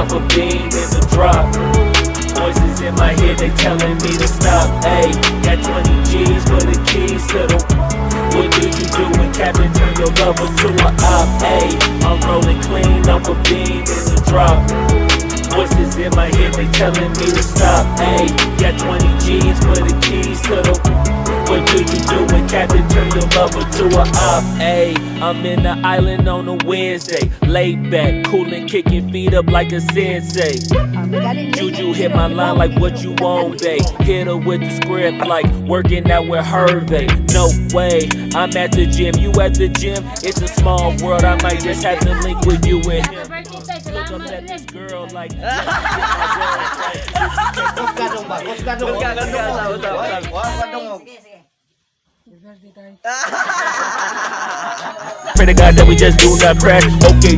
off a beam in the drop. Voices in my head, they telling me to stop. Ayy, got 20 G's for the keys to the. What do you do when Captain turn your lover to a op? Ayy, I'm rolling clean off a beam in the drop. Voices in my head, they telling me to stop. Ayy, got 20 G's for the keys to the. What do you do when Captain turn your lover to a op? Ayy, I'm in the island on a Wednesday. Laid back, coolin', kicking feet up like a sensei. Juju hit my line like, "What you want, babe?" Hit her with the script like working out with Hervey. No way, I'm at the gym, you at the gym. It's a small world, I might just have to link with you and him. Look up at this girl like, Kusgadong ba? Kusgadong. Kusgadong, kusgadong. Kusgadong. Sige, sige. Pray to God that we just do not crash. Okay.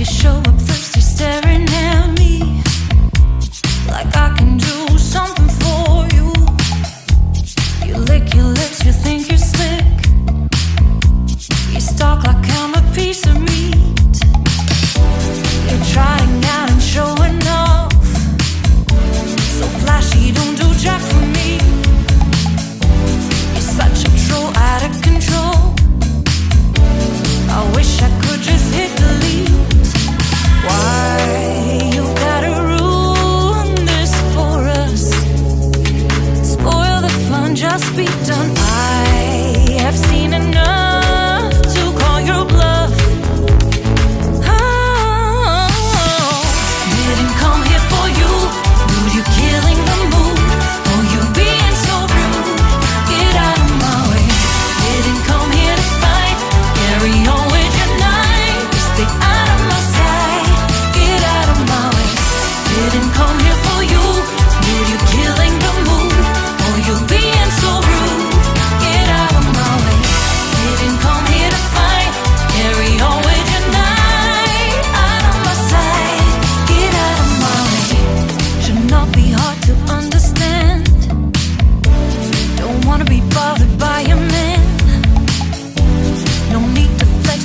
You show up thirsty, staring at me like I can do something for you. You lick your lips, you think you're slick. You stalk like I'm a piece of meat. You're trying out and showing off. So flashy, don't do jack for me. You're such a troll, out of control. I wish I could just hit delete. Why you gotta ruin this for us? Spoil the fun, just be done. I have seen enough to call your bluff.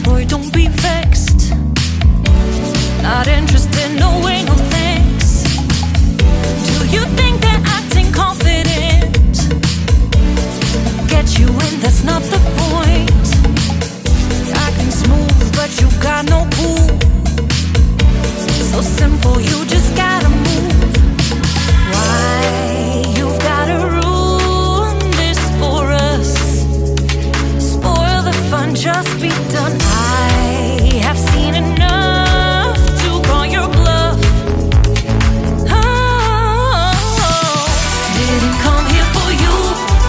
Boy, don't be vexed. Not interested, no way, no thanks. Do you think that acting confident get you in? That's not the point. Acting smooth, but you got no cool. So simple, you just gotta move. Why you've gotta ruin this for us? Spoil the fun, just be done. I have seen enough to call your bluff. Oh, didn't come here for you,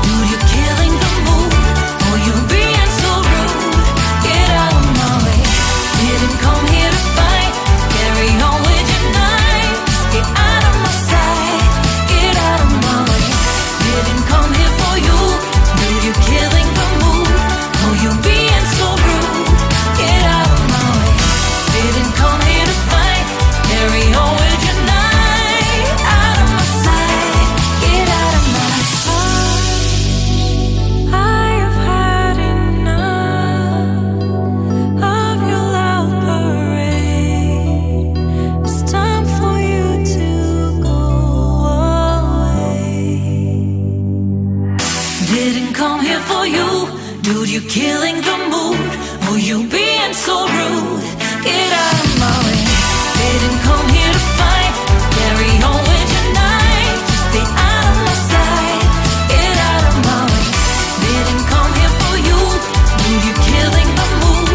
dude. You're killing the mood. Oh, you being so rude. Get out of my way. Didn't come here to fight. Carry on with your night. Just get out of my sight. Get out of my way. Didn't come here for you, dude. You're killing the mood. Oh, you being so rude. Get out of my way. Didn't come here to fight. Carry on with your night. Out of my sight. Get out of my sight. I have had enough of your loud parade. It's time for you to go away. Didn't come here for you, dude. You're killing the mood. Oh, you being so rude. Get out of my way. Didn't come here to fight. Carry on with your night. Just stay out of my sight. Get out of my way. Didn't come here for you, dude. You're killing the mood.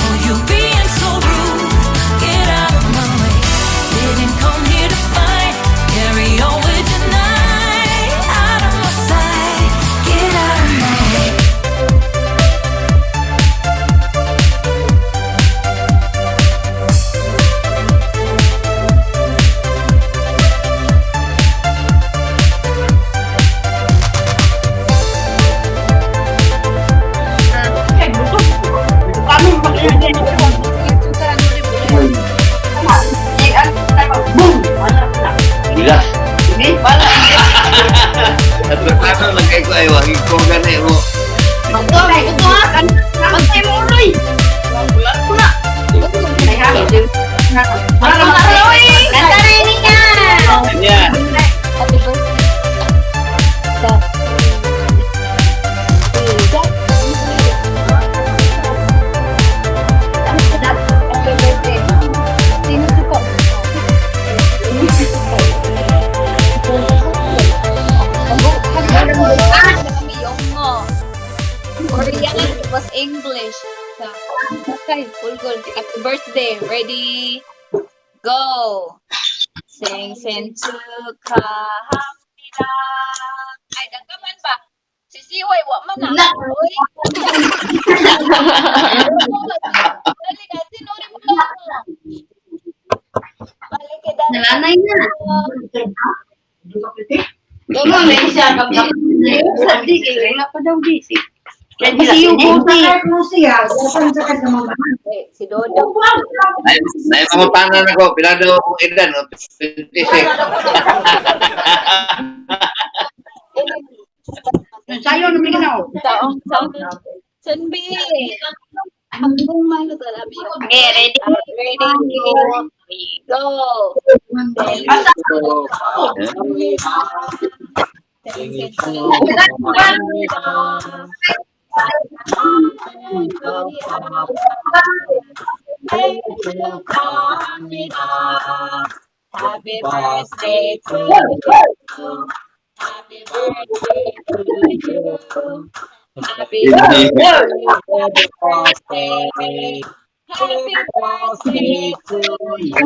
Oh, you being so rude. Get out of my way. Didn't come here to fight. Carry on with your night. Out of my sight. Get out of my way. Bilas. At ano lagay ko ay wagi ko gani mo. Nya. Happy birthday. Happy birthday. Sino to po? Kami yung mo. Korean was English. Okay, Ulgol. Happy birthday. Ready? Go. 생신 축하합니다. Ay, dagkaman ba? Si Siway, wa man na. Uy. Dali ka, sinuri mo lang. Balik kay Dani. Nalanay na. Eh, si Dodo. Ay, ay mangutana nako pila daw akong edad no? 26. Taong taong. Sunbi. Okay, ready? Ready? Go. Happy birthday to you. Happy birthday to you. Happy birthday. Happy birthday to you.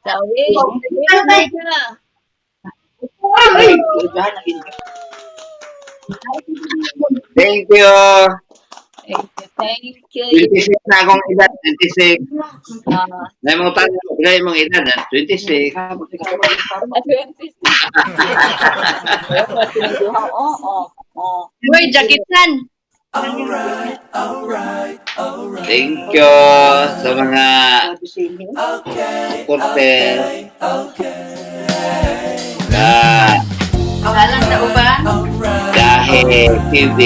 So, wish, wish na. Thank you. Thank you, thank you. 26 na akong edad, 26. Ah, Nay mangutana nako pila imong edad, ah? 26. 26. Oo. Uy, jacketan. Thank you sa mga supporter. Sa Alang sa uban. Gahe, TV.